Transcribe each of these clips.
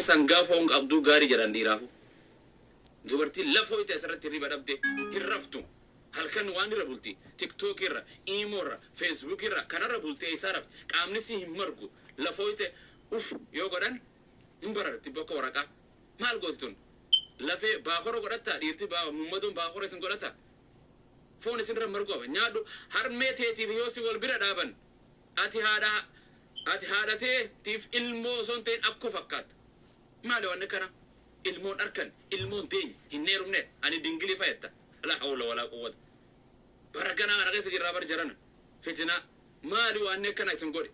Sangaa foon qabduu gaarii jedhan dhiiraafu. Dubartiin lafoo itti asirratti hirriba dhabde hin raftu. Halkan waan irra bulti. TikTok irra, Imo irra, Facebook irra kanarra bultee isaa rafti. Qaamni si hin margu. Lafoo itti uf yoo godhan hin bararti bakka waraqaa. Maal gooti tun? Lafee baakora godhatta, dhiirti mummadoon baakora isin godhata. Foon isinirra margu qaba. Nyaadhu harmee teetiif yoo si wal bira dhaaban, ati haadha, ati haadha teetiif ilmoo osoo hin ta'in akkoo fakkaatta. Maali wanni kana? Ilmoon arkan, ilmoon deeny, hin heerumne, ani dingilii fayyadta. La hawla walaa quwwata. Bara kanaa kana keessa jirraa bar jarana. Fitinaa. Maali wanni akkana isin godhe?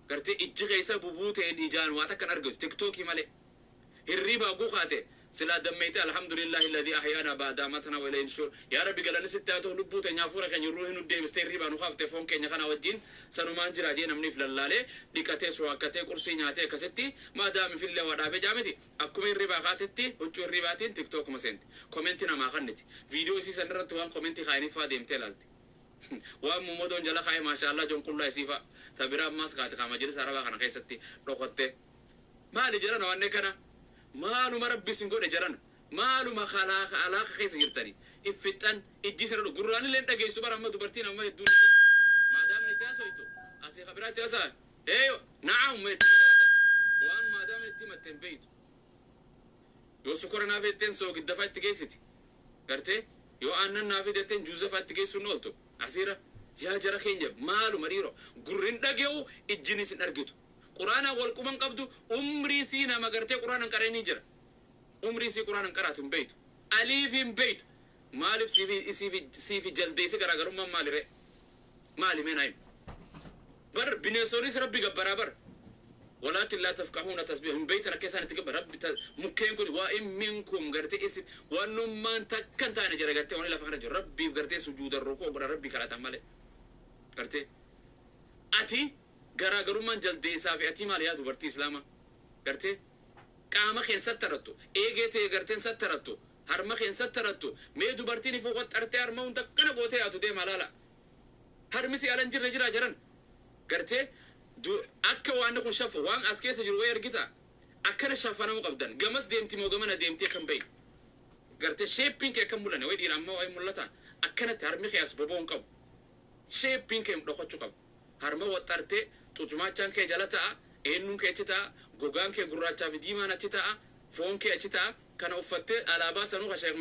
Gartee ijji keessa bubuu ta'een ijaan waa takkan argatu TikTokii malee. Hirriibaa gukaate silaa dammeeyte, alhamdulillahi alladhii ahyaanaa ba'da amatana wa ilayhi nushuur. Yaa Rabbi, galanni sitti haa ta'u, lubbuu teenya, hafuura keenya, ruuhii nu deebistee, hirriibaa nu kaaftee, foon keenya kana wajjin sanumaan jira jee namniif lallaalee, dhiqatee, suwaakkatee, qursii nyaatee, akkasitti maadaamifillee waa dhaabee jaamiti. Akkuma hirriibaa kaatetti huccuu hirriibaatiin TikTokuma seenti, commentii namaa kanniti, viidiyoo isii san irratti waan commentii kaayaniif faa deemtee ilaalti, waan mummodoon jala kaa'e, maashaallah, jonqullaa isii fa ta biraa ammaas kaate kaa majlisa arabaa kana keessatti dhokotte. Maali jedhan wanne kana? Maaluma Rabbi isin godhe jedhan? Maaluma kalaaqa alaaqa keessa jirtani iffixxan? Ijji sirra gurraan illee dhageessu bara amma dubartiin amma hedduun maadaamni itti haasoftu asii kabiraatti haasaa eeyo na'am itti malee waan takka waan maadaamni itti himatte hin beeytu. Yoo sukura naaf jetteen soogidda fa'a itti geessiti, gartee yoo aannan naaf jetteen juuza fa'a itti geessuun ooltu asiira. Yaa jara keenya, maaluma dhiiro? Gurrin dhage'u, ijjinis hin argitu, quraanaan wal quban qabdu. Umrii sii nama gartee quraanaan qareenii jira, umrii sii quraanaan qaraatu hin beeytu, aliif hin beeytu. Maaliif siifi jaldeessi garaagarummaan maali ree? Maali mee naayim? Bar bineensonis Rabbi gabbaraa bar. Walaakin laa tafqahuuna tasbiih. Hin beeytan akka isaan itti gabbar Rabbi. Mukkeen kun waa in minkum gartee isin wannummaan takkan taane jira, gartee wani lafa kana jiru Rabbiif gartee sujuudan rukuu godhan, Rabbii kadhatan malee. Gartee ati garaagarummaan jaldeessaa fi atii maali, yaa dubartii islaamaa? Gartee qaama keen sattarattu, eegee ta'e garteen sattarattu, harma keen sattarattu. Mee dubartiin ifuu qoxxartee harma hunda akkana gootee yaatu deema laala. Harmi si alan jirre jira jiran gartee akka waan kun shafa waan as keessa jiru wayi argita. Akkana shafanamuu qabdan. Gamas deemti moo gamana deemtee kan bahi gartee shapeiin kee akka mul'anne wayi dhiira amma wayi mul'ata. Akkanatti harmi kee as boba'uu qabu, shapeiin kee dhokachuu qabu. Harma waxxartee xucumaachaan kee jala ta'a, eenyuun kee achi ta'a, gogaan kee gurraachaa fi diimaan achi ta'a, foon kee achi ta'a. Kana uffattee alaabaa sanuu ka Sheekh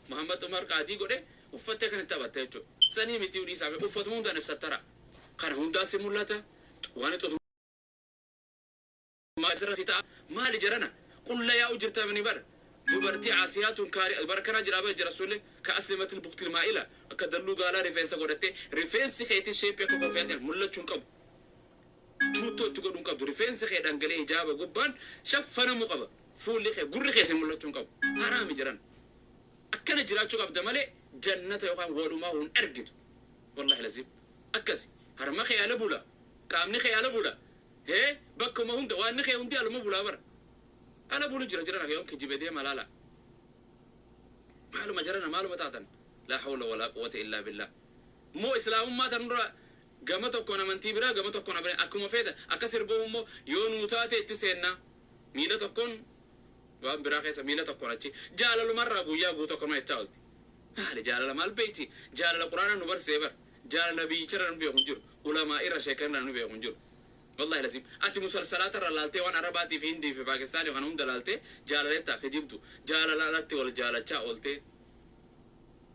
Muhammad Umar Qaadii godhe uffattee kan itti taphatte jechuudha. Sanii miti dhiisaa, uffatuma hundaan ibsattara. Kana hundaa si mul'ata waan xucumaa asirra si ta'a. Maali jarana? Qulla yaa'u jirtamani bar. Dubartii Asiyaatuun kaari bara jira bar jira sulle ka aslimatil buktil maa'ila akka dalluu gaalaa rifeensa godhattee, rifeensi keetii shapeii akka koofiyaatiin mul'achuu hin qabu. Tuuttoo itti godhuu hin qabdu. Rifeensi kee dhangala'ee hijaaba gubbaan shaffanamuu qaba. Fuulli kee, gurri kee si mul'achuu hin qabu. Haraami jiran. Akkana jiraachuu qabda malee jannata yookaan walumaa hin argitu. Wallahi laziim. Akkasi. Harma kee ala bula. Qaamni kee ala bula. Hee, bakkuma hunda waan kee hundi aluma bulaa bara. Ala bulu jira jiran yoom kijibe deema laala. Maaluma jarana, maaluma taatan? Laa hawla walaa quwwata illaa billah. Moo islaamummaa tanurra gama tokkoon amantii biraa, gama tokkoon amantii akkuma feetan akka sirboo immoo yoo nuu taate itti seennaa, miila tokkoon waan biraa keessa, miila tokkoon achi jaalalumarraa guyyaa guutuu akkanuma jechaa oolti. Maali jaalala? Maal beeyti? Jaalala quraana nu barsee bar, jaalala nabiyyicharra nu beeku hin jiru, ulamaa irra, sheekanirra nu beeku hin jiru. Wallahi lazim, ati musalsalaata irra laaltee, waan arabaatii fi hindii fi paakistaanii kana hunda laaltee jaalalettaa kijibdu, jaalala alatti wal jaalachaa ooltee.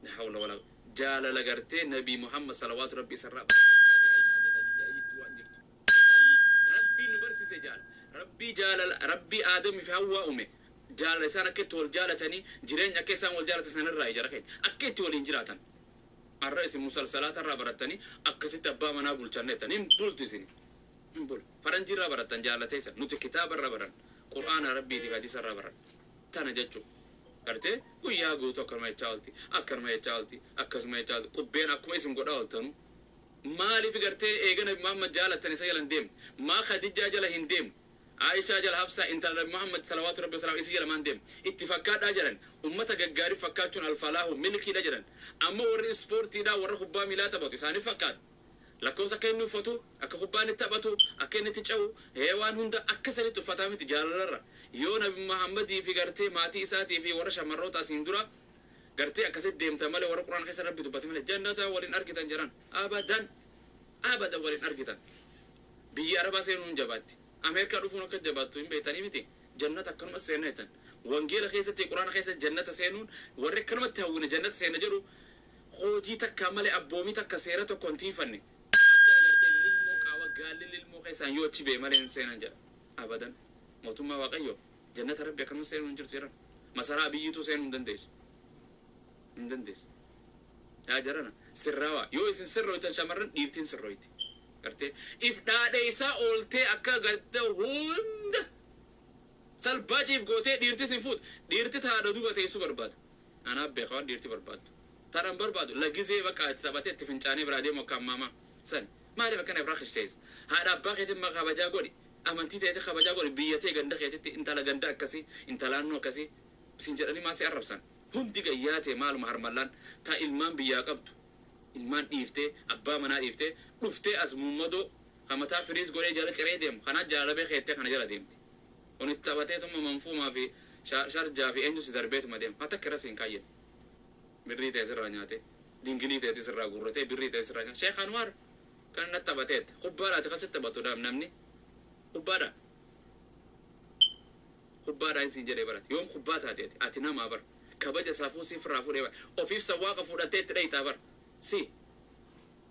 La hawla wala jaalala gartee Nabii Muhammad salawaatu Rabbi isarraa isaa fi Aishaa fi Khadijaa jidduu waan jirtu. Rabbiin nu barsiise jaala. Rabbii jaalala Rabbii Aadamii fi Hawwaa uume, jaalala isaan akka itti wal jaalatanii, jireenya akka isaan wal jaalatan sanirraa ijara keenya akka itti waliin jiraatan. Har'a isin musalsalaata irraa barattanii akkasitti abbaa manaa bulchanne jettan. Hin bultu isin, hin bulu. Faranjii irraa barattan jaalateessa, nuti kitaaba irraa baran, qur'aana Rabbiitiif hadiisa irraa baran. Tana jechuu gartee guyyaa guutuu akkanuma jechaa oolti, akkanuma jechaa oolti, akkasuma jechaa oolti. Qubbeen akkuma isin godhaa ooltanu. Maaliif gartee eega Nabi Muhammad jaalattan isa jala hin deemne? Maa Khadijaa jala hin deemne? Aishaa jala, Hafsaa intala Nabi Muhammad salawaatu Rabbi wasalaam isii jala maan deemne? Itti fakkaadhaa jedhan. Ummata gaggaarii fakkaachuun alfalaahu milkiidha jedhan. Amma warri ispoortiidhaa, warra kubbaa miilaa taphatu isaaniif fakkaata. Lakkoofsa akka inni uffatu, akka kubbaan itti taphatu, akka inni itti ce'u, waan hunda akka sanitti uffataa miti jaalalarra. Yoo Nabi Muhammadii fi gartee maatii isaatii fi warra shamarroota asiin dura gartee akkasitti deemta malee, warra Quraan keessa Rabbi dubbate malee, jannata waliin argitan jiran. Abadan, abadan waliin argitan. Biyya Arabaa seenuun hin jabaatti. Ameerikaa dhufuun akka jabaattu hin beektanii miti. Jannata akkanuma seenna jettan. Wangeela keessatti, Quraana keessatti jannata seenuun, warri akkanumatti hawwine jannata seenna jedhu, hojii takka malee abboomii takka seera tokko hin tiifanne. Akka gartee lilmoo qaawa gaalli lilmoo keessaan yoo achi ba'e malee hin seenan jedha. Abadan. Mootummaa Waaqayyo, jannata Rabbi akkanuma seenuun hin jirtu jedhan. Masaraa biyyituu seenuu hin dandeessu. Hin dandeessu. Yaa jarana, sirraawaa. Yoo isin sirrooytan shamarran, dhiirtiin sirrooyti. Gartee if dhaadheessaa ooltee akka gartee hunda salbaaciif gootee dhiirtis hin fuutu. Dhiirti taadha duba teessuu barbaada. Anaaf beeka waan dhiirti barbaaddu. Taadhaan barbaadu lagizee bakka itti taphatee itti fincaanee biraa deemu akka ammaamaa. Sani. Maaliif akkana irraa qishteessa? Haadha abbaa keetiin ma kabajaa godhi. Amantii ta'eeti kabajaa godhi. Biyya ta'e ganda keetitti intala ganda akkasii, intalaannoo akkasii sin jedhanii maa si arrabsan? Hundi gayyaa ta'e maaluma harmallaan ta ilmaan biyyaa qabdu. Ilmaan dhiiftee, abbaa manaa dhiiftee, dhuftee as muummadoo kan mataa firiis godhee jala ciree deemu. Kanaa jaalalabee keettee kana jala deemti. Kun itti taphateetuma manfuumaa fi sharjaa fi eenyu si darbeetuma deema. Haa takka irra siin kaayyan. Birrii ta'e sirraa nyaatee, dingilii ta'e sirraa guurratee, birrii ta'e sirraa nyaatee. Sheekh Anwaar kan natti taphateet. Kubbaadhaati kasitti taphatu namni. Kubbaadha. Kubbaadhaan siin jedhee barate. Yoom kubbaa taateeti? Ati namaa bara. Kabaja safuu siif irraa fuudhee bara. Ofiif sawwaaqa fuudhattee itti dhayitaa bara. Si.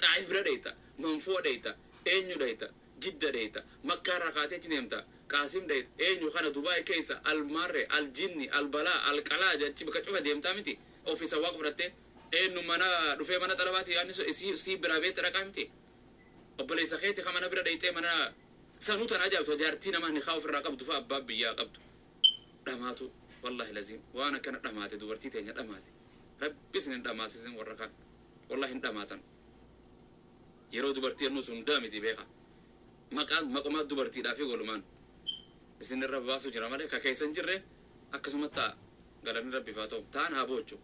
Xaayif bira dhayita. Manfoo dhayita. Eenyu dhayita? Jidda dhayita. Makkaa irraa kaatee achi deemta. Qaasim dhayita. Eenyu kana Dubaay keessa Almaarre, Aljinni, Albalaa, Alqalaa jechi bakka cufa deemtaa miti. Ofii sawwaaqa fudhattee. Eenyu mana dhufee mana xalabaati yaadni si biraa beekte dhaqaa miti. Obboleessa keeti kan mana bira dhayitee mana sanuu tan ajaa'ibtu jaartii nama ni kaa ofirraa qabdu fa'a abbaa biyyaa qabdu. Dhamaatu wallahi laziim waan akkana dhamaate, dubartii teenya dhamaate. Rabbi isin hin dhamaasisin warra kaan. Wallahi hin dhamaatan. Yeroo dubartii ennus hundaa miti beeka. Maqaan maqumaa dubartiidhaa fi walumaan isin irra baasu jira malee ka keessa hin jirre akkasuma ta'a, galanni Rabbiif haa ta'u. Ta'an haa boochu.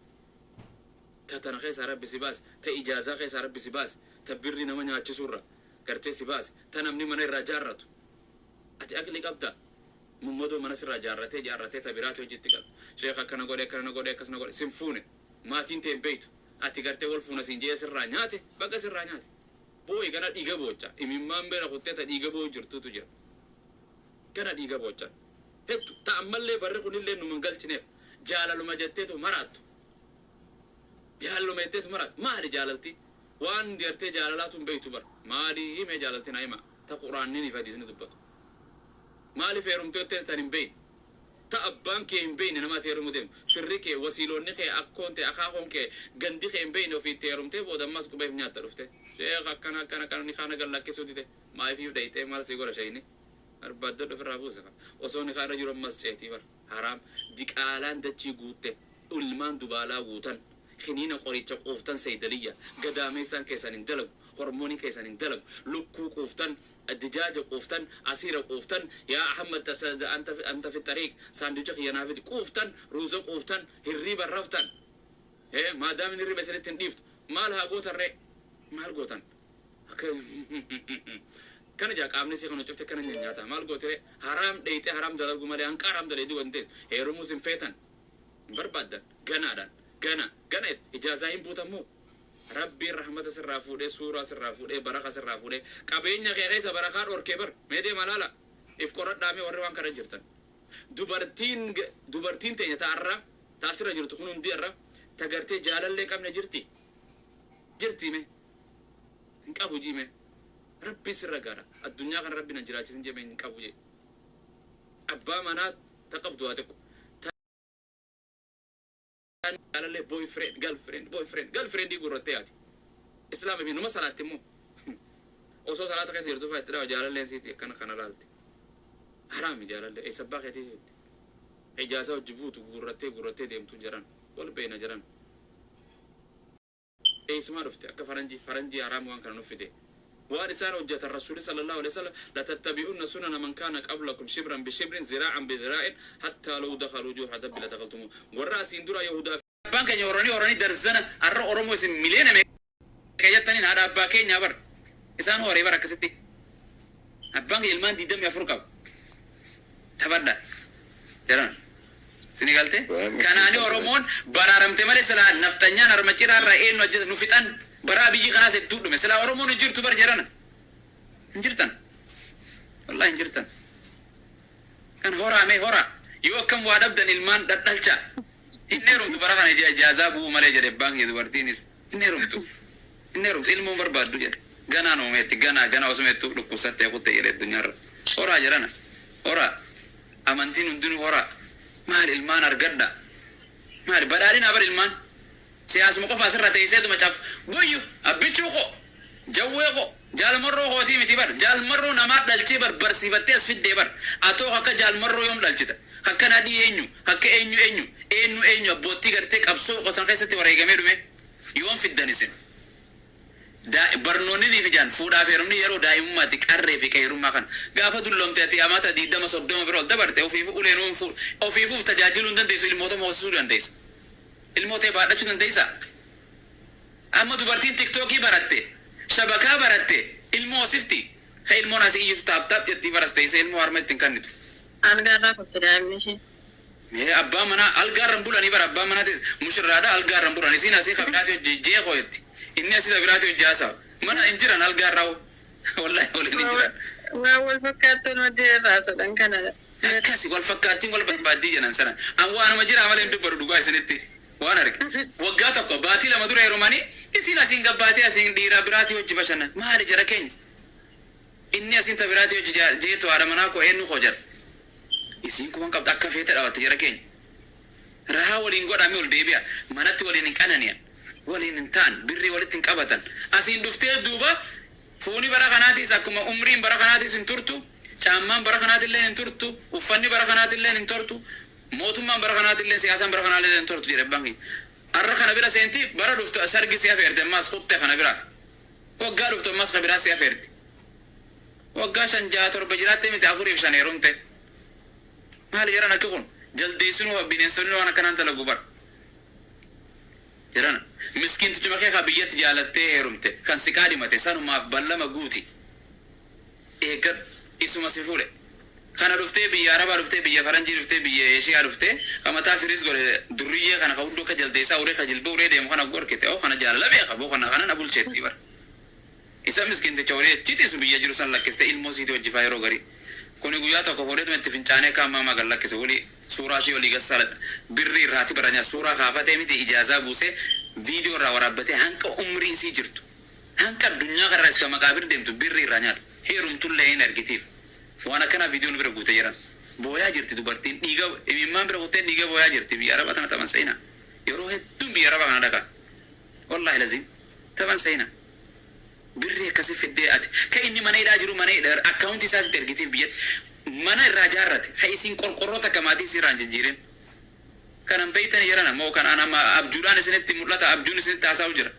Ta tana keessaa Rabbi si baase, ta ijaazaa keessaa Rabbi si baase, ta birri nama nyaachisuurra gartee si baase, ta namni mana irraa jaarratu. Ati aqli qabda. Mummadoo mana sirraa jaarratee jaarratee ta biraati hojiitti qabda. Sheekh akkana godhe, akkana na godhe, akkas na godhe, sin fuune. Maatiin tee hin beeytu. Ati gartee wal fuuna siin jee sirraa nyaate, baga sirraa nyaate. Boo'i gana dhiiga boocha. Imimmaan bira kuttee ta dhiiga boo'u jirtuutu jira. Gana dhiiga boocha. Hedduu ta ammallee barri kunillee numan galchineef jaalaluma jetteetu maraattu. Jaalaluma jetteetu maraattu. Maali jaalalti? Waan gartee jaalalaatu hin beeytu bara. Maali himee jaalalti na hima? Ta Quraanni fi hadiisni dubbatu. Maaliif heerumtee tan hin beeyne? Ta abbaan kee hin beeyne nama ati heerumuu deemtu. Firri kee, wasiilonni kee, akkoon ta'e, akaakoon kee, gandi kee hin beeyne ofiitti heerumtee booda ammas qubeef nyaatta dhufte. Sheekh akkana akkana akkana ni kaana gallakkisuu dide. Maaliif iyyuu dhayxee maal sii godha shayni? Barbaaddadhu ofirraa buuse. Osoo ni kaana jiru ammas ceetii bara. Haraam. Diqaalaan dachii guutte. Ilmaan dubaalaa guutan. Kiniina qoricha quuftan saydaliyya. Gadaameessaan keessan hin dalagu. Hormoonii keessan hin dalagu. Lukkuu quuftan, dijaaja quuftan, asiira quuftan, yaa Ahmad anta fi xariiq, saanducha kiyya naa fidi quuftan, ruuza quuftan, hirriiba raftan. Hee maadaamin hirriiba isinitti hin dhiiftu. Maal haa gootan ree? Maal gootan? Kana jaa qaamni isii kana cufte kana nyaata. Maal goote ree? Haraam dheeyxee haraam dalagu malee hanqa haraam dalayduu waan ta'eef heerumuus hin feetan. Hin barbaaddan. Ganaadhaan. Gana. Gana ijaazaa hin buutammoo? Rabbiin rahmata sirraa fuudhee, suuraa sirraa fuudhee, baraka sirraa fuudhee, qabeenya kee keessa barakaa dhorkee bar. Mee deema laala. If qoradhaa mee warri waan kana jirtan. Dubartiin teenya ta arra ta asirra jirtu kun hundi arra ta gartee jaalallee qabne jirti. Jirti mee. Hin qabu jii mee. Rabbi sirra gaara. Addunyaa kana Rabbi na jiraachisin jee mee hin qabu jee. Abbaa manaa ta qabdu haa xiqqo. Jaalallee boyfriend, girlfriend, boyfriend, girlfriend gurrattee yaati. Islaama fi numa salaatti immoo. Osoo salaata keessa jirtu fa'aa itti dhawa jaalalleen siiti akkana kana laalti. Haraami jaalallee eessa abbaa keetii jetti. Ijaaza hojii buutu guurrattee guurrattee deemtu jiran. Wal beena jiran. Eessumaa dhufte akka faranjii faranjii haraam waan kana nuuf fide. Waan isaan hojjetan Rasuulli sallallahu alaihi wasallam latattabi'unna sunana man kaana qablakum shibran bishibrin ziraa'an bidiraa'in hattaa law dakhaluu juhra dabbi ladakhaltumu. Warra asiin dura Yahudaa abbaan keenya horanii horanii darzana arra Oromoo isin miliyoona meeqa jettaniin haadha abbaa keenyaa bar. Isaan horee bara akkasitti. Abbaan kiyya ilmaan 24 qaba. Taphadha. Jedhan. Sini galte? Kanaani Oromoon baraaramte malee silaa naftanyaan harma ciraa irraa eenyu ajjeesa nu fixan baraa biyyi kanaas hedduu dhume. Silaa Oromoon hin jirtu bar jedhana. Hin jirtan. Wallahi hin jirtan. Kan horaa mee horaa. Yoo akkam waa dhabdan ilmaan dhadhalcha. Hin heerumtu bara kana ijaazaa bu'uu malee jedhe abbaan kiyya dubartiinis. Hin heerumtu. Hin heerumtu ilmoon barbaaddu jedhe. Ganaa noomeetti ganaa ganaa osuma jettu dhukkubsattee kutte jedhe addunyaarra. Horaa jedhana. Horaa. Amantiin hundinuu horaa. Maal ilmaan argadha. Maali badhaadhina bar ilmaan. Siyaasuma qofa asirra teesseetuma caf guyyu abbichuu koo jawwee koo jaalmarroo kootii miti bar jaalmarroo namaa dhalchee bar barsiifattee as fiddee bar atoo akka jaalmarroo yoom dhalchita akka nadhii eenyu akka eenyu eenyu eenyu eenyu abboottii gartee qabsoo qosan keessatti wareegamee dhume yoom fiddan isin. Barnoonni fi ijaan fuudhaa fi heerumni yeroo daa'imummaatti qarree fi qeerummaa kana gaafa dulloomte ati amata 20 30 bira ol dabarte ofiifu uleen ofiifuuf tajaajiluu hin dandeessu ilmoota hoosisuu dandeessa. Ilmoota baadhachuu dandeessa. Amma dubartiin tiktookii baratte shabakaa baratte ilmoo hoosifti. Ka ilmoon asii iyyatu taap taap jettii baraste isa ilmoo harma ittiin kennitu. Algaarraa kutte daa'imni ishee. Mee abbaa manaa algaarran bulanii bara abbaa manaatis mushurraadha algaarran bulan isiin asii kabiraati hojii jeeqoo jetti. Inni asii biraati hojii haasawa. Mana hin jiran algaarraa wallahi waliin hin jiran. Waan wal fakkaattuun maddi irraa sodan kanadha. Akkasi wal fakkaattiin wal barbaaddii jedhan sana. An waanuma jira malee hin dubbadu dhugaa isinitti. Waan arge. Waggaa tokko baatii lama dura heerumanii isiin asiin gabbaatee asiin dhiira biraatii hojii bashannan. Maali jara keenya? Inni asiin ta biraatii hojii jeetu haadha manaa koo eenyu koo jara. Isiin kuban qabda akka feete dhaabatte jara keenya. Rahaa waliin godhamee ol deebi'a. Manatti waliin hin qanani'an. Waliin hin ta'an. Birrii walitti hin qabatan. Asiin dhuftee duuba fuuni bara kanaatis akkuma umriin bara kanaatis hin turtu. Caammaan bara kanaatillee hin turtu. Uffanni bara kanaatillee hin turtu. Mootummaan bara kanaatillee siyaasaan bara kanaatillee hin turtu jedhe abbaan keenya. Har'a kana bira seenti bara dhuftu sargi si afeerte ammaas kutte kana bira. Waggaa dhuftu ammaas ka biraa si afeerti. Waggaa 5 6 7 jiraattee miti 4 fi 5 heerumte. Maali jedhan akki kun jaldeessinuu bineensonni waan akkanaan dalagu bara. Jedhan miskiintichuma kee ka biyyatti jaalattee heerumte kan si qaadhimate sanumaaf ballama guuti. Eeggadhu isuma si fuudhe. Kana dhuftee biyya Arabaa dhuftee biyya Faranjii dhuftee biyya Eeshiyaa dhuftee ka mataa firiis godhe durriyyee kana ka hudduu akka jaldeessaa uree ka jilba uree deemu kana gorkite oo kana jaalala beeka boo kana kana na bulcheetti bara. Isa miskiinticha horii achitiisu biyya jiru san lakkiste ilmoo siiti hojjifaa yeroo garii. Kuni guyyaa tokko fuudheetuma itti fincaanee akka ammaa magal lakkise wali suuraa ishee olii gassaaladha. Birrii irraati baranya suuraa kaafatee miti ijaazaa buusee viidiyoo irraa waraabbatee hanqa umriin sii jirtu. Hanqa addunyaa kanarraa iska maqaabir deemtu birrii irraa nyaata. Heerumtullee hin argitiif. Waan akkanaa viidiyoon bira guute jiran. Booyaa jirti dubartiin dhiiga imimmaan bira kuttee dhiiga booyaa jirti biyya Arabaa tana taphan seenaa. Yeroo hedduun biyya Arabaa kana dhaqa. Wallaahi laziim taphan seenaa. Birrii akkasii fiddee ati ka inni mana hidhaa jiru mana hidhaa akkaawuntii isaatti ergitiif biyyatti mana irraa jaarrate ka isiin qorqorroo takka maatii isii irraa hin jijjiirin. Kanan beeytani jedhan ammoo kan an amma abjuudhaan isinitti mul'ata abjuun isinitti haasa'u jira.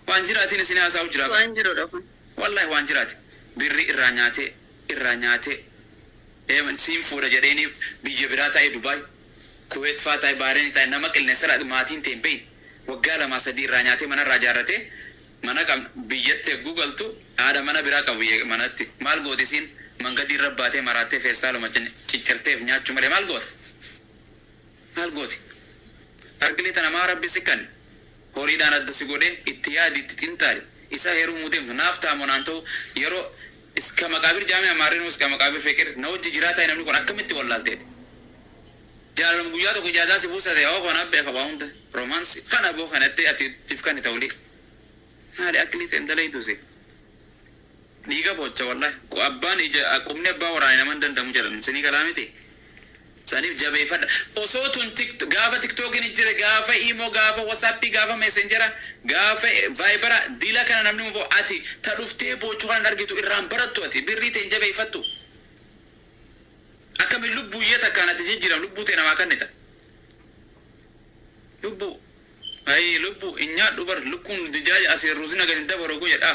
Waan jiraatiin isin haasa'u jira. Waan jirudha kun. Wallahi waan jiraati. Birrii irraa nyaatee irraa nyaatee siin fuudha jedheeni biyya biraa taa'ee Dubaay Kuweet faa taa'ee Baareen taa'ee nama qilleensarraa maatiin ta'e hin beeyne waggaa 2 3 irraa nyaatee mana irraa jaarratee mana qabna biyyatti egguu galtu haadha mana biraa qabu biyya manatti maal gooti isiin mangadii irra baatee maraattee feestaaluma ciccirteef nyaachuu malee maal goota maal gooti argilee tana maa rabbi si kanne horiidhaan adda si godhee itti yaadi itti xinxaali isa heerumuu deemtu naaf ta'amoo naan ta'u yeroo iska maqaabir jaamee amaarrinuu iska maqaabir feqir na wajji jiraataa namni kun akkamitti wallaalteeti jaalaluma guyyaa tokko ijaazaa si buusate oo kana beeka waa hunda romaansi kana boo kanatti ati tif kan ta'uli maali akli ta'e dalaytu si dhiiga boocha wallahi abbaan ija qubni abbaa waraane naman dandamu jedhan sinii kalaa miti saniif jabeeffadha osoo tun gaafa tiktookiin hin jire gaafa imoo gaafa wasaappii gaafa meesenjera gaafa vaayibara dila kana namni moo ati ta dhuftee boochuu kan argitu irraan barattu ati birrii ta'e hin jabeeffattu akkamiin lubbuu iyyee takkaan ati jijjiiram lubbuu ta'e namaa kennita lubbuu ayi lubbuu hin nyaadhu bar lukkuun dijaaja asii ruuzina gadi dabaru go jedha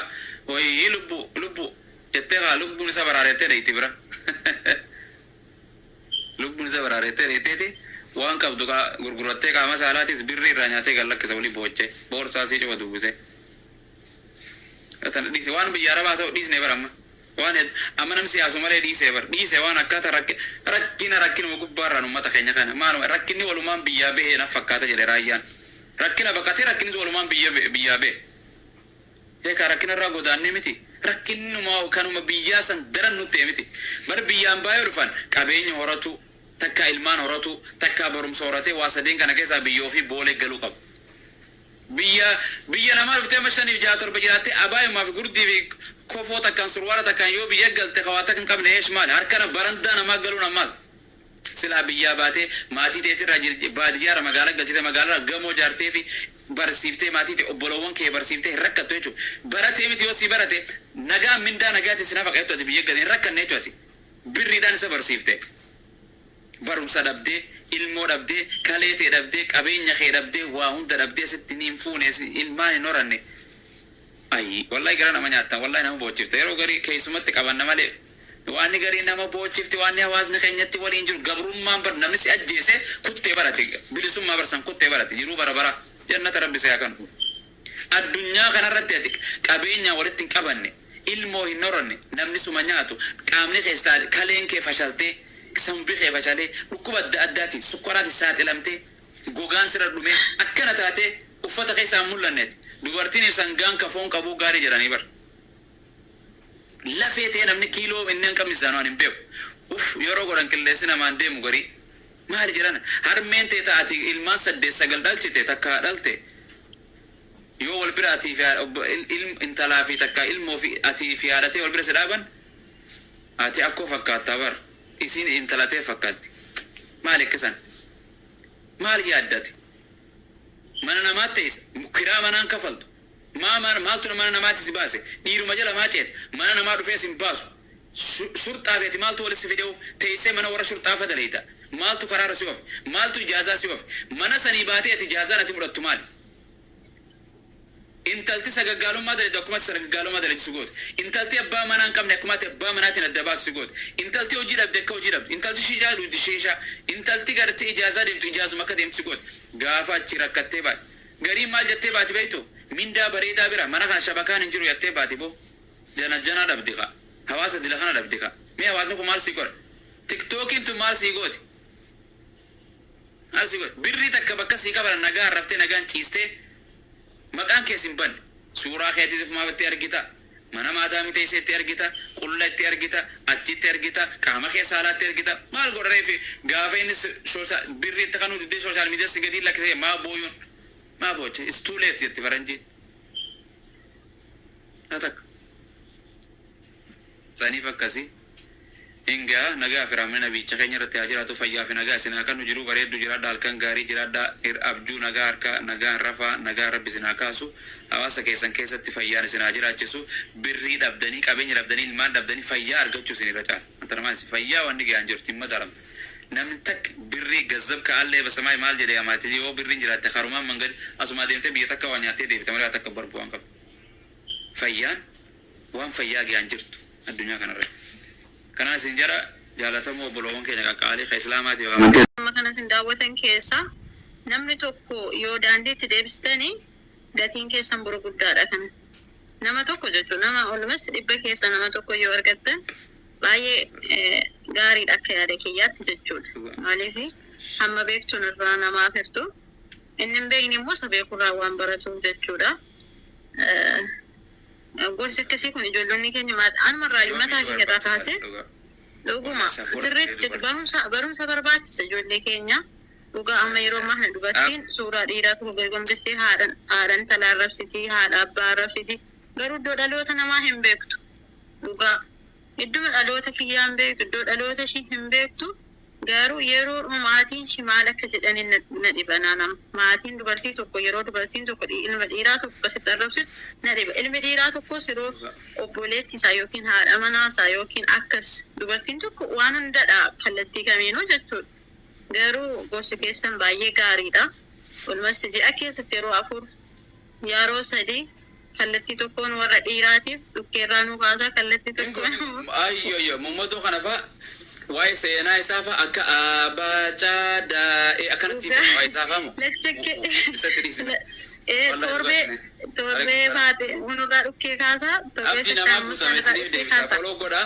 wayii lubbuu lubbuu jettee kaa lubbuun isa baraarettee dheeyti bira lubbuun isa baraarettee dheeyteeti waan qabdu kaa gurgurattee qaama saalaatis birrii irraa nyaatee gad lakkisa walii boochee boorsaa sii cufa dubbisee. Tana dhiise, waan biyya arabaa ta'u dhiisne bara amma. Waan amma namni siyaasu malee dhiisee bara dhiise. Waan akkaataa rakkina rakkinuma gubbaarraan uummata keenya kana maaluma rakkinni walumaan biyyaa bahee na fakkaata jedhe raayyaan. Rakkina baqatee rakkinnis walumaan biyya biyyaa bahe. Eekaa rakkina irraa godaannee miti. Rakkinnuma kanuma biyyaa san daran nutti miti. Bar biyyaan baay'ee dhufan qabeenya horatu, takka ilmaan horatu, takka barumsa horatee, waa sadeen kana keessaa biyya ofii boolee galuu qabu. Biyya namaa dhuftee amma shaniif jaha torba jiraattee abaayimaa fi gurdii fi kofoo takkaan surwaara takkaan yoo biyya galte hawaa takka hin qabne, eesh maali harkana barandaa namaa galuun? Ammaas silaa biyyaa baatee maatii teetirraa baadiyyaarra magaalaa galchite, magaalaa gamoo jaartee fi barsiiftee, maatii ta'e obbolowwan kee barsiiftee hin rakkattu jechuudha. Baratee miti, yoo si barate nagaa mindaa nagaatti si nafa qabattu, ati biyya galee hin rakkanne jechuudha. Birriidhaan isa barsiifte. Barumsa dhabdee, ilmoo dhabdee, kalee ta'e dhabdee, qabeenya kee dhabdee, waa hunda dhabdee, sitti ni hin fuune, ilmaan hin horanne. Ayi, wallahi gara nama nyaattan, wallahi nama boochifte. Yeroo garii keessumatti qabanna malee. Waan garii nama boochifte, waan hawaasni keenyatti waliin jiru gabrummaan bar namni si ajjeese kuttee barate, bilisummaa barsan kuttee barate, jiruu bara bara jannata rabbi si haa kennu. Addunyaa kanarratti ati qabeenya walitti hin qabanne, ilmoo hin horanne, namni suma nyaatu, qaamni keessaa kaleen kee fashaltee, sambi kee fashalee, dhukkuba adda addaatiin sukkaraatiin saaxilamtee, gogaan sirra dhumee akkana taatee uffata keessaa hin mul'anneeti. Dubartiin sangaan kafoon qabuu gaarii jedhanii bara. Lafee ta'e namni kiiloo inni hin qabne isaanii waan hin beeku. Uf, yeroo godhan qilleensi namaan deemu garii. Maali jedhan, harmeen ta'e taati ilmaan saddeet sagal dhalchite, takka dhalte. Yoo wal bira atii fi intalaa fi takka ilmoo fi atii fi haadhatee wal bira si dhaaban, ati akkoo fakkaattaa bar, isiin intalatee fakkaatti. Maali akkasan? Maal yaaddati? Mana namaatti teessa, kiraa manaan kafaltu. Maa maaltu mana namaatti si baase? Dhiiruma jala maa ceeta? Mana namaa dhufee si hin baasu. Shurxaa feeti maaltu walitti si fideu? Teessee mana warra shurxaa fadaleeta. Maaltu karaarra si ofe? Maaltu ijaazaa si ofe? Mana sanii baatee ati ijaazaan ati fudhattu maali? Intalti sagaggaalummaa dalagdu akkuma ati sagaggaalummaa dalagdu si goote. Intalti abbaa manaa hin qabne akkuma ati abbaa manaatiin adda baatu si goote. Intalti hojii dhabde akka hojii dhabdu. Intalti shiishaa dhugdi shiishaa. Intalti gartee ijaazaa deemtu ijaazuma akka deemtu si goote. Gaafa achi rakkattee baate. Gariin maal jettee baati beektu? Mindaa bareedaa bira mana kana shabakaan hin jiru jettee baati boo. Jana janaa dhabdi ka. Hawaasa dila kana dhabdi ka. Mee hawaasni kun maal sii godha? Tiktookiin tun maal sii gooti? Maal sii godha? Birrii takka bakka sii qaban nagaan raftee nagaan ciistee maqaan kees hin banne. Suuraa keetis ofumaa itti argita. Mana maadaamii teessee itti argita. Qulla itti argita. Achitti argita. Qaama kee saalaatti argita. Maal godha reefi gaafa inni birrii itti kanuu diddee social media si gadi lakkisee maa booyuun? Maa booche? It's too late jetti faranjiin. Haa takka. Saniif akkasii. Hingaa nagaa fi raamina nabicha keenya irratti haa jiraatu. Fayyaa fi nagaa isin haa kennu. Jiruu bareeddu jiraadha, halkan gaarii jiraadha, abjuu nagaa harka nagaan rafaa, nagaa rabbi isin haa kaasu, hawaasa keessan keessatti fayyaan isin haa jiraachisu. Birrii dhabdanii, qabeenya dhabdanii, ilmaan dhabdanii, fayyaa argachuu isin irra caala. Antanamaa isin fayyaa wanni gahaan jirtu hin madaalamtu. Namni takka birrii gazzab ka'allee basamaay maal jedhee amaati, yoo birriin jiraatte karumaan mangadi asumaa deemtee biyya takka waa nyaattee deebite malee takka barbuu waan qabdu. Fayyaan waan fayyaa gahaan jirtu addunyaa kanarra. Kanaaf isin jara jaalatamoo obboloowwan keenya qaqqaalii ka islaamaatiif amantii Amma kana isin daawwatan keessa namni tokko yoo daandiitti deebistanii gatiin keessan boru guddaadha kana. Nama tokko jechuun nama walumas 100 keessa nama tokko yoo argattan baay'ee gaariidha akka yaada kiyyaatti jechuudha. Maaliif, hamma beektuun irraa namaaf hirtu, inni hin beekne immoo isa beekurraa waan baratuuf jechuudha. Gorsi akkasii kun ijoollonni keenya anumarraa mataa Yoomiyyuu kiyya irraa barbaachisaadha kaasee dhugaa. dhuguma Safura sirriitti hedduu jedhu barbaachisa. barumsa barbaachisa ijoollee keenya. Dhugaa amma yeroo ammaa kana dubartiin suuraa dhiiraa tokko gadi gombistee haadha intalaa arrabsiti, haadha abbaa arrabsiti, garuu iddoo dhaloota namaa hin beektu. Dhugaa iddoo dhaloota kiyyaa hin beektu, iddoo dhaloota ishii hin beektu. Garuu yeroo maatiin ishii maal akka jedhaniin na dhiba nama. Maatiin dubartii tokko yeroo dubartiin tokko ilma dhiiraa tokko akkasitti arrabsitu na dhiba. Ilmi dhiiraa tokkos yeroo obboleetti isaa yookiin haadha manaa isaa yookiin akkas dubartiin tokko waan hundadha kallattii kamiinuu jechuudha. Garuu gorsi keessan baay'ee gaariidha. Walumas ji'a keessatti yeroo afur, yeroo sadii kallattii tokkoon warra dhiiraatiif dhukkeerraa nu kaasaa, kallattii tokkoon Ayyo ayyo, mummadoo kana fa'a. Waa'ee seenaa isaa fa'a akka abacaadaa akkanatti Dhugaa. waa'ee isaa fa'amu. Lachakke. Isatti dhiisime. Ee Wallahi torbee dhugaa torbee baate hunurraa dhukkee kaasaa torbee Abdi namaa sittaamuu guutame sanarraa isiniif dhukkee deebisa. kaasaa. Foloo godhaa,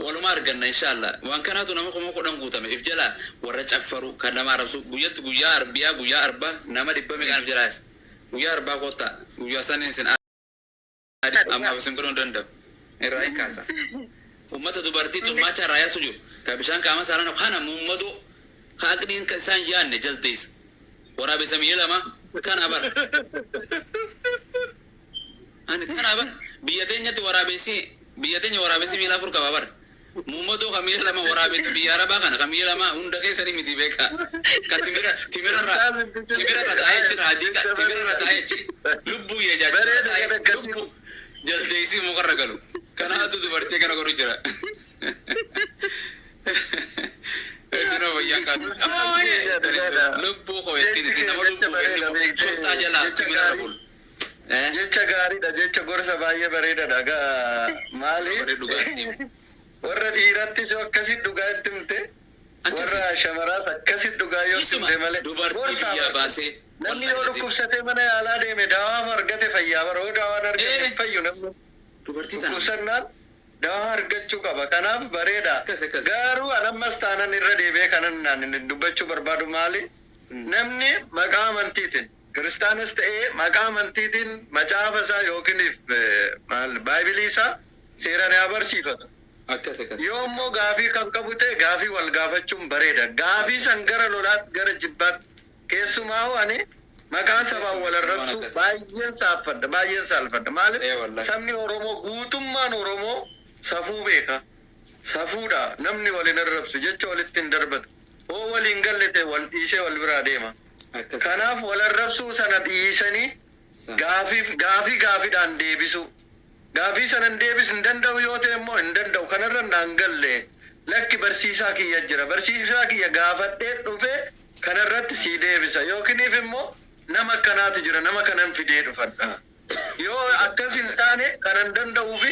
waluma arganna inshallah. Waan kanaatu nama 10,000 guutame. If jalaa warra caffaru kan nama arrabsu guyyatti guyyaa arbiyaa guyyaa arbaa nama dhibba meeqaan if jalaa yaasa. Guyyaa arbaa kottaa, guyyaa saniin isin ammaaf isin godhuu hin danda'u. Irraa hin kaasa. Ummata dubartii tummaacha irraa yaasu jiru. Ka bishaan qaama saalaa kana muummadoo ka aqliin ka isaan yaanne jaldeessa. Waraabessa miila lama kana bara. Ani kana bara biyya teenyatti waraabessi, biyya teenya waraabessi miila afur qaba bara. Muummadoo ka miila lama, waraabessa biyya arabaa kana ka miila lama hunda keessanii miti beeka. Ka timira timira irra timira irra taa'ee jira adii ka timira irra taa'ee jira. Lubbuu yeejaa jira taa'ee lubbuu jaldeessii mukarra galu. Kanaatu dubartii kana godhu jira. Isinoo fayyaan qabu. Lubbuu koo ittiin isin nama lubbuu inni shorxaa jalaa timira irra bulu. Jecha gaariidha, jecha gorsa baay'ee bareedaadha. Gaa maali? Warri dhugaatii. Warra dhiirattis yoo akkasit dhugaa itti himte, Akkasi. warra shamaraas akkasit dhugaa yoo itti Isuma himte malee. dubartii Gorsaa biyyaa bara. baasee. Namni yoo dhukkubsatee mana yaalaa deeme dawaa argate fayyaa bara, yoo dawaan argate hin fayyu namni. Dubartii tana. Dhukkubsannaan dawaa argachuu qaba. Kanaaf bareeda. Akkas akkas. Garuu an ammas taanan irra deebi'ee kanan ani dubbachuu barbaadu maali? Namni maqaa amantiitiin kiristaanas ta'ee maqaa amantiitiin macaafa isaa yookiin maal baaybilii isaa seeraan haa barsiifatu. Akkas akkas. Yoo immoo gaafii kan qabu ta'e gaafii wal gaafachuun bareeda. Gaafii san gara lolaatti, gara jibbaatti, keessumaa ani maqaa sabaan wal arrabsu baay'een saalfadha, baay'een saalfadha. Maaliif Ee, wallahi. sabni Oromoo, guutummaan Oromoo safuu beeka. Safuudha, namni wal hin arrabsu, jecha walitti hin darbatu. Hoo waliin galle ta'e wal dhiisee wal biraa deema. Akkas. Kanaaf wal arrabsuu sana dhiisanii gaafiif gaafii gaafiidhaan deebisu. Gaafii sana hin deebisu hin danda'u yoo ta'e immoo hin danda'u kanarra naan galle, lakki barsiisaa kiyya jira, barsiisaa kiyya gaafadhee dhufe kanarratti sii deebisa, yookiiniif immoo nama akkanaatu jira, nama kanan fidee dhufadha. Yoo akkas hin taane kanan danda'uufi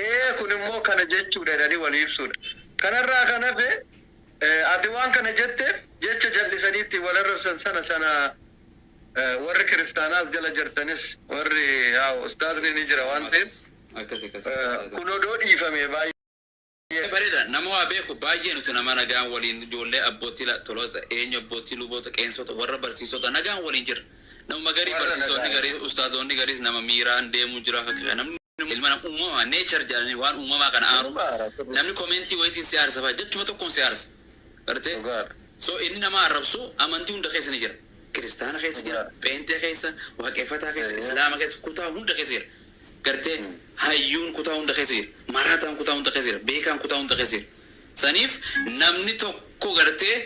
ee kun immoo kana jechuudha jedhanii walii ibsuudha. Kanarraa kan hafe ati waan kana jetteef jecha jallisanii ittiin wal arrabsan sana sana warri kiristaanaas jala jirtanis, warri haa ustaazni ni jira waan ta'eef Akkas akkas. kun odoo dhiifame baay'ee. Bareeda, nama waa beeku baay'ee nuti nama nagaan waliin, ijoollee abbootii tolosa eenyu abbootii luboota qeensota warra barsiisota nagaan waliin jira. Nama garii Warra barsiisonni nagaa. garii ustaazonni gariis nama miiraan deemu jira, fakkaata namni ilma nama uumamaa nature jedhanii waan uumamaa kana aaru. Namni commentii wayitiin si aarsa fa'a, jechuma tokkoon si aarsa. Gartee? Dhugaadha. So inni nama arrabsu amantii hunda keessa ni jira. Kiristaana keessa jira, pheenxee keessa, waaqeffataa keessa, islaama keessa, kutaa hunda keessa jira. Gartee hayyuun kutaa hunda keessa jira. Maraataan kutaa hunda keessa jira. Beekaan kutaa hunda keessa jira. Saniif namni tokko gartee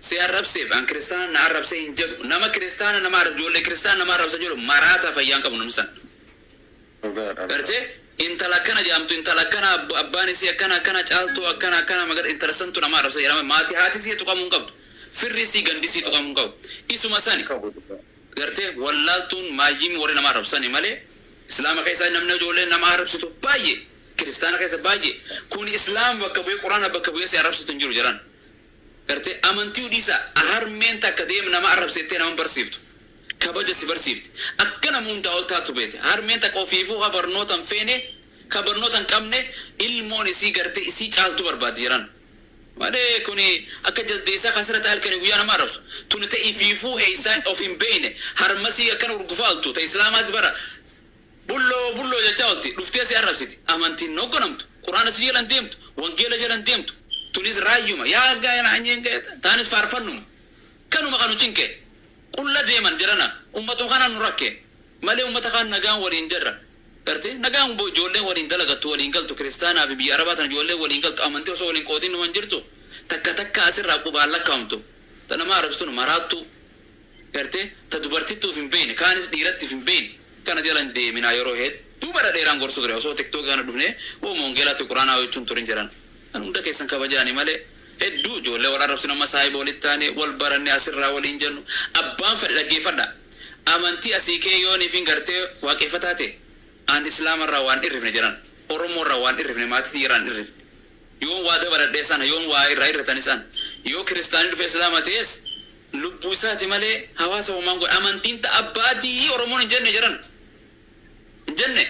si arrabseef an kiristaana na arrabsee hin jedhu. Nama kiristaana nama arrabsu, ijoollee kiristaana nama arrabsa jedhu maraataa fayyaan qabu namni san. Dhugaadha. Gartee intala akkana jedhamtu, intala akkana abbaan isii akkana akkana, caaltuu akkana akkana magar, intala santu nama arrabsa jedhama, maatii haati isii tuqamuu hin qabdu. Firri isii gandi isii tuqamuu hin qabu. Isuma sani Qabu dhugaa. gartee wallaaltuun maayyiin warri nama arrabsani malee islaama keessa namni ijoollee nama arrabsitu baay'ee, kiristaana keessa baay'ee, kun islaama bakka bu'ee quraana bakka bu'ee si arrabsitu hin jiru jedhan. Gartee amantii dhiisa, harmeen takka deem nama arrabsettee nama hin barsiiftu. Kabaja si barsiifti. Akka nama hundaa ol taatu beete. Harmeen takka ofiifuu ka barnoota hin feene, ka barnoota hin qabne, ilmoon isii gartee isii caaltu barbaaddi jedhan. Malee kuni akka jaldeessaa kan sirra taa'e halkanii guyyaa nama arrabsu. Tuni ta'e ifiifuu eessaa of hin beekne harmasii akkana urgufaaltu ta'e islaamaatti bara bulloo bulloo jechaa oolti, dhuftee si arrabsiti. Amantiin hoogganamtu, quraana si jalan deemtu, wangeela jalan deemtu. Tunis raayyuma yaa gaa'ela hanyeen ga'e taanis faarfannuma. Kanuma kanu cinqe qulla deeman jedhana ummatuma kanaan nu rakke malee ummata kaan nagaan waliin jirra. Gartee nagaan ijoolleen waliin dalagattu, waliin galtu, kiristaanaa fi biyya arabaa tana ijoolleen waliin galtu, amantii osoo waliin qoodin numan jirtu, takka takka asirraa qubaan lakkaa'amtu. Ta nama arrabstuun maraattu, gartee ta dubartittuuf hin beekne, kaanis dhiirattiif hin beekne, kana jala hin deeminaa. Yeroo hedduu bara dheeraan gorsu ture, osoo TikTok kana dhufnee oo wangeelaatti quraanaa jechuun turin jedhan. Kan hunda keessan kabajaani malee hedduu ijoollee wal arrabsinu, amma saahiba walitti taane wal baranne asirraa waliin jennu. Abbaan fedhe dhaggeeffadha. Amantii asii kee yooniif hin gartee waaqeffataa ta'e an islaamarraa waan irrifne jedhan, oromoorraa waan irrifne, maatii tiyyarraa hin irrifne. Yoon waa dabaladhee sana, yoon waa irraa hir'atan isaan, yoo kiristaanii dhufee islaama ta'es lubbuu isaati malee hawaasa homaan godhe. Amantiin ta'a abbaatii Oromoon hin jenne jedhan, hin jenne.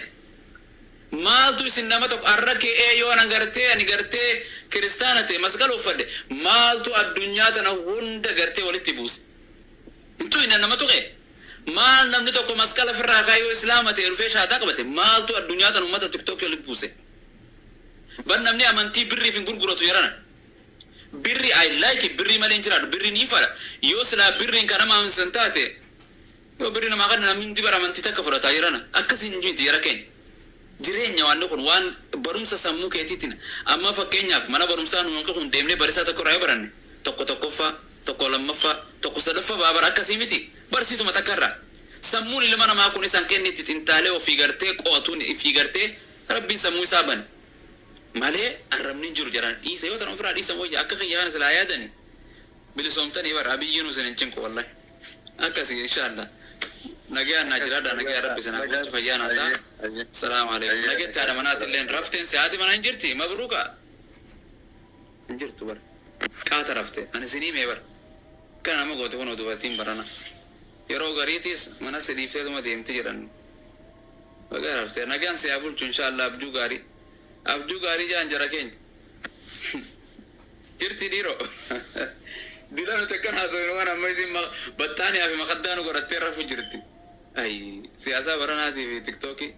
Maaltu isin nama tokko arra ka'ee yoo ana gartee ani gartee kiristaana ta'e masqala uffadhe, maaltu addunyaa tana hunda gartee walitti buuse? Hintu inni nama tuqe. Maal namni tokko masqala ofirraa kaayee yoo islaama ta'e dhufee shaataa qabate, maaltu addunyaa tana uummata TikTokii walitti buuse? Bar namni amantii birriif hin gurguratu yerana. Birri, I like it, birrii malee hin jiraadhu, birri ni fadha. Yoo silaa birriin kan nama amansiisan taate, yoo birri namaa kana namni hundi bara amantii takka fudhataa yerana. Akkas hin miti yara keenya. Jireenya waan kun waan barumsa sammuu keetiitiin. Amma fakkeenyaaf mana barumsaa nuyi kun deemnee barisaa tokko irraa yoo baranne, tokko tokkoffaa, tokko lammaffaa, tokko sadaffaa baabara, akkasii miti? Barsiisuma takka irraa sammuun ilma namaa kun isaan kenni itti xintaalee ofii gartee qo'atuun ofii gartee Rabbiin sammuu isaa bane malee arrabni hin jiru jedhan. Dhiisa, yoo tan ofirraa dhiisan wayya. Akka kiyya kana silaa yaadani bilisoomtanii bara Abiyyiin isin hin cinqu wallahi. Akkasii, inshaallah, nagayaan naa jiraadha. Nagayaan Rabbi isin haa bulchu, fayyaa naa ta'a. Salaamu alaikum. Nagetti haadha manaatti illeen rafteen si haati manaa hin jirti? Mabruuka, hin jirtu bara, qaata rafte. Ani isinii mee bara kana nama goote kunoo. Dubartiin barana yeroo gariitiis mana si dhiifteetuma deemti jedhan. Baga rafte, nagaan si haa bulchu, inshaallah. Abjuu gaarii, abjuu gaarii jaan jara keenya. Jirti dhiiroo dila nuti akkan haasofnu waan amma isin baxxaanii fi makaddaa nu godhattee rafu jirti. Ay, siyaasaa baranaatii fi TikTokii.